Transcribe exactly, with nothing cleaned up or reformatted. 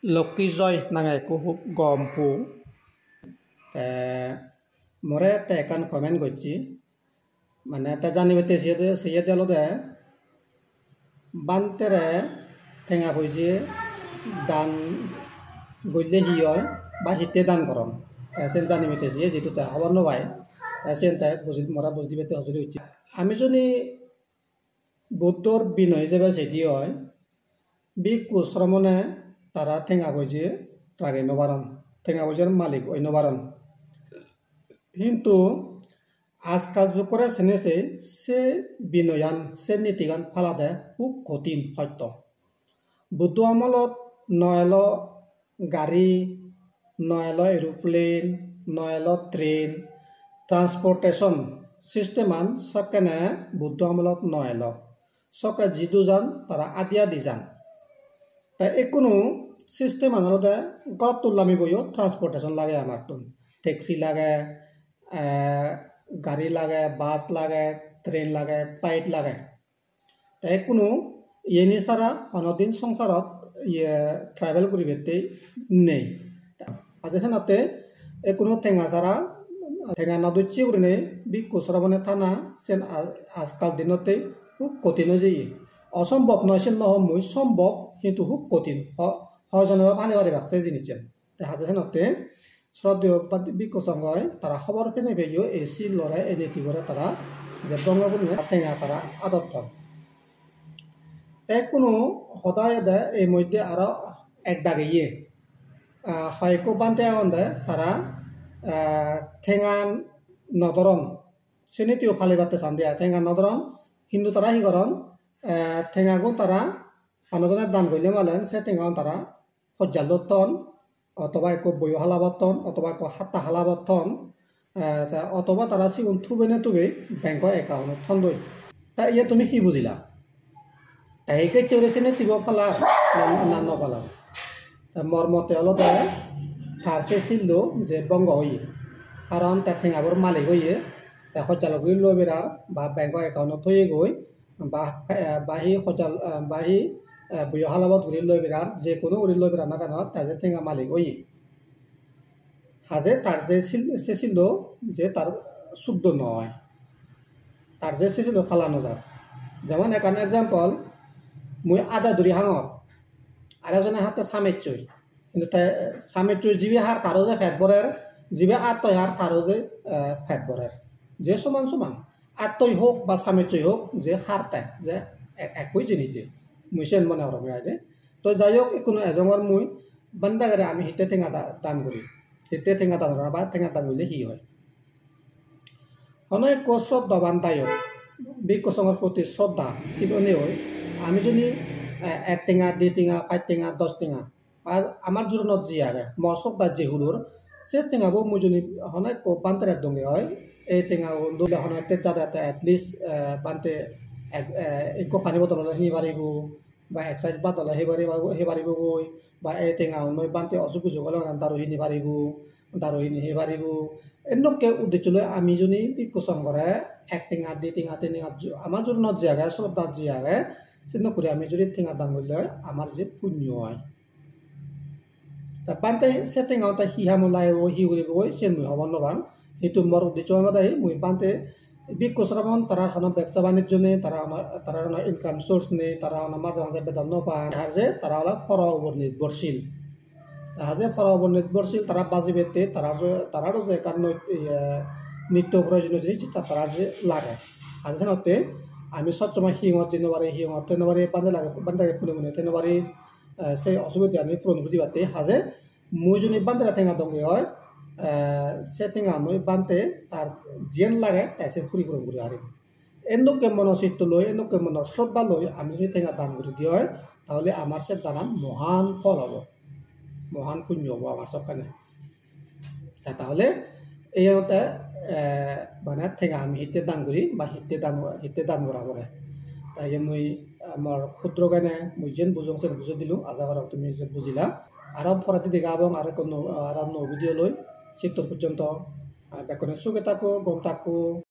Lokki Joy nange ekko hub gom pu. Te more te ekkan comment gocche. Mane te janibatte siyede, siyede olode bhantere tenga poije dan golle hi oi ba hitte dan goron. Te sen janibatte siye jidu te hobor no pai. Te sen te buji, more buji dibatte hojoli gocche. Ami juni Buddhor binoy ijebe sedi oi, bhikkhu sromone tara tenga poije rage no paron, tenga poijer malik oi no paron. Hintu ajkal jukkore sene se, se binoyan, se nitigan palade hub kotin hosto. Buddho amolot no elo gari, no elo aeroplane, no elo train, transportation system an sokkene Buddho amolot no elo. Sokke jidu jan, tara adi adi jan. Te ekkunu system an olode gorottun lamiboyo transportation lage amattun. Taxi lage, eh, gari lage, bus lage, train lage, flight lage. Te ekkunu iyeni sara honodin songsarot iye travel guribatte nei. Haje senotte ekkunu tenga sara, tenga no docche gurinei bhikkhu sromone thana sen a-, ajkal dinotte hub kotin oi jeye. Osombob noi sen no hom mui, sombob hintu hub kotin. Ho-, hoi jone ba pali paribak se jinissan. Te haje senotte sroddheyo bhikkhu songhoi tara hobor penei peyo ei sil lore, ei nitibore tara je bhongo gurinei tenga tara adotton. Te ekkunu hoda oyede ei moddhe aro ek dageye, ah, hoyekko bhante agonde tara, ah, tenga no doron, se nitiyo palibatte sande ai, tenga no doron, hintu tara hi goron, eh, tengagun tara hono jone dan golle malen se tengagun tara hojjalot ton, otoba ekko boyo halabot ton, otoba ekko hatta halabot ton, eh, te otoba tara sigun tubene tubei bank-o account-ot thondoi. Ta iye tumi hi bujila? Te hi gecche guri sini tibo palar na, na no palar? Te mor mote olode tar se sillo je bongo oye. Karon te tengabor malik oye, te hojjalo guri loi berar ba bank-o account-ot thoyegoi, ba, eh, ba hi hojal, eh, ba hi, eh, buyo halabot guri loi berar, je kono guri loi berar na keno, te je tenga malik oye. Haje tar je sil, se sillo je tar suddo noi. Tar je se sillo pala no jar. Jemon ekkan example, mui ada duri hangor, arekjone hatte samechchoi. Hintu te samechchoi jibe har taro je pet borer, jibe attoi har taro je, eh, pet borer. Je soman soman. Attoi hok ba samechchoi hok, je har te, je e-, ekkoi jinis je. Mui sen mone gorong ai de. To jai hok, ekkunu ejongor mui, bhante gere ami hitte tenga da-, dan guri. Hitte tenga dan gora ba tenga dan golle hi oi? Hono ekko sroddhaban dayok, bhikkhu songhor proti sroddha, sil onei oi, ami juni, eh, ek tenga, di tenga, pach tenga, dos tenga, ar amar juronot je age, mo sroddha je hulor, se tengabo mui juni hono ekko bhantere donge oi, ei tengagun dole hono ette jadeyate at least, eh, bhante ek, eh, ekko pani bodol ole hini paribo, ba ek size bhat ole hei paribo, hei paribogoi, ba ei tenga unnoi bhante osuk bisuk ole mane daru hini paribo, daru hini hei paribo. Endokke uddeccho loi ami juni bhikkhu songhore ek tenga, di tenga, tin tenga, ju-, ama juronot je age, sroddha je age, sendokke guri ami juni tenga dan golle amar je punyo oi. Ta bhante se tenga te hi ham lagebo, hi guribo, sen mui hobor no pang. Hintu mor uddeccho olode hi, mui bhante bhikkhu sromon, tarar hono bebsa banijjo nei, tara hono, tarar hono income source nei, tara hono maje maje bedon no pan. Ar je tara ole poro upor nirbhorshil. Ar je poro upor nirbhorshil tara bajibette, tarar je, tararo je ekkan noi-, iye, nitto proyojoniyo jinis ta-, tarar je lage. Ar je senotte ami sob somoi hiyongot jei no pari, hiyongot thei no pari, bhante lage, bhante lage pune pune thei no pari, eh, se osubidani puron guri dibatte. Haje mui juni bhantere tenga donge oi, eh, se tenga mui bhante tar jiyen lage te se puri puron guri parim. Endokke mono sitto loi, endokke mono sroddha loi ami juni tenga dan guri di oi, tahole amar se danan mohan phol obo, mohan punyo obo amar sokkene. Ta tahole ei hote, eh, mane tenga ami hitte dan guri ba hitte dan, hitte dan gora pore. Ta iyen mui, eh, mor khudro gene mui jen bujong sen bujei dilung, aja gorong tumi je bujila. Aro poredi dega obong aro ekko nuo, aro nuo video loi. Sittur pojjonto, ah, bekkune suge thakko, gom thakko.